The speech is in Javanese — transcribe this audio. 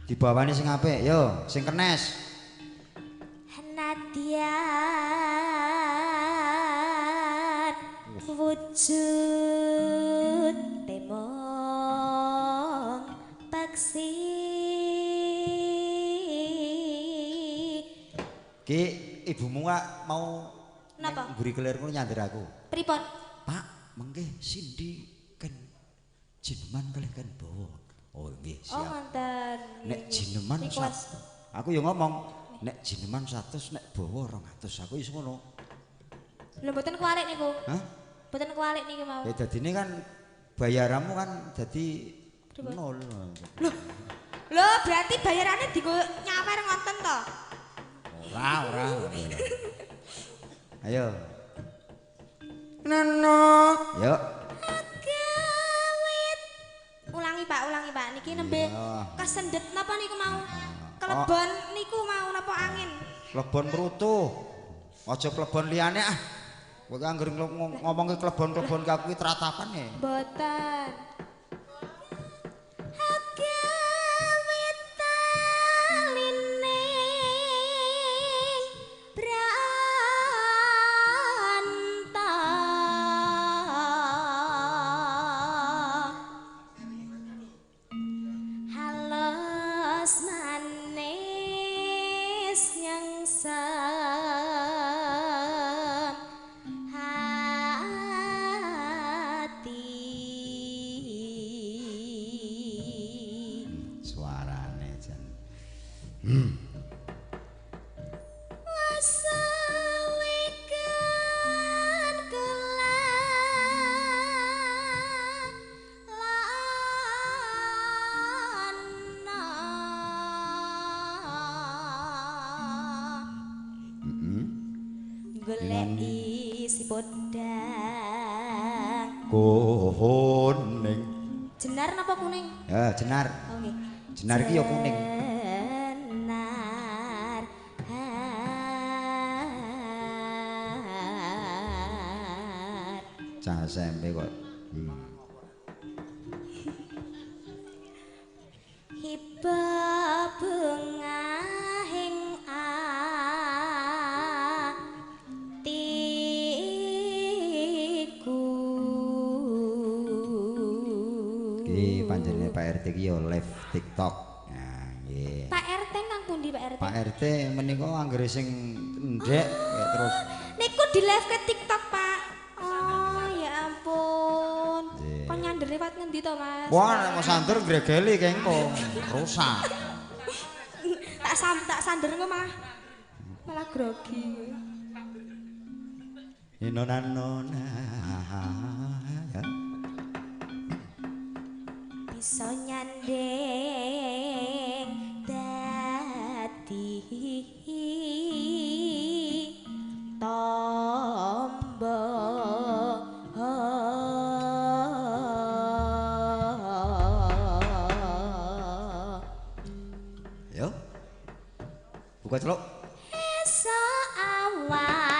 Dibawani sing apik, yo, sing kenes. Nadyan wujud temong paksi. Ki ibumu kak mau napa? Mburi kelir ngono nyandir aku. Pripun? Pak, mengke Cindy ken jineman kalih ken bawa. Oh nggih, siap. Oh ngoten. Nek jineman aku ya ngomong, nek jineman 100 nek bawa 200 aku iso ngono. Lho mboten kualik niku. Hah? Mboten kualik niku mau. Ya dadine kan bayaranmu kan dadi nol. Lho. Lho berarti bayarane dienggo nyawer ngoten to? Ora, ora. Ayo. Nano. Yuk. Ulangi Pak, ulangi Pak. Niki nembe kesendet napa niku mau? Kelebon niku mau napa angin? Klebon mrutuh. Aja klebon liyane ah. Kowe anggere ngomongke klebon-klebon aku iki tratapan e. Mboten. Goleki si podang kuning. Jenar napa kuning? Ya, jenar. Oh nggih. Jenar iki ya kuning. Jenar. Cah SMP kok. Hiba bungahing atiku. Iki panjenengane Pak RT iki ya live TikTok. Nah, nggih. Pak RT kang pundi Pak RT? Pak RT menika anggere sing ndek terus niku di live ke TikTok, Pak. Oh, ya ampun. Kon nyander lewat ngendi to, Mas? Wah, nek mau sandur gregeli kengko. Rusak. Tak sander engko malah grogi. Inonanona ya. Bisa nyanding dadi tombo. Yo. Buka celuk. Esok awan.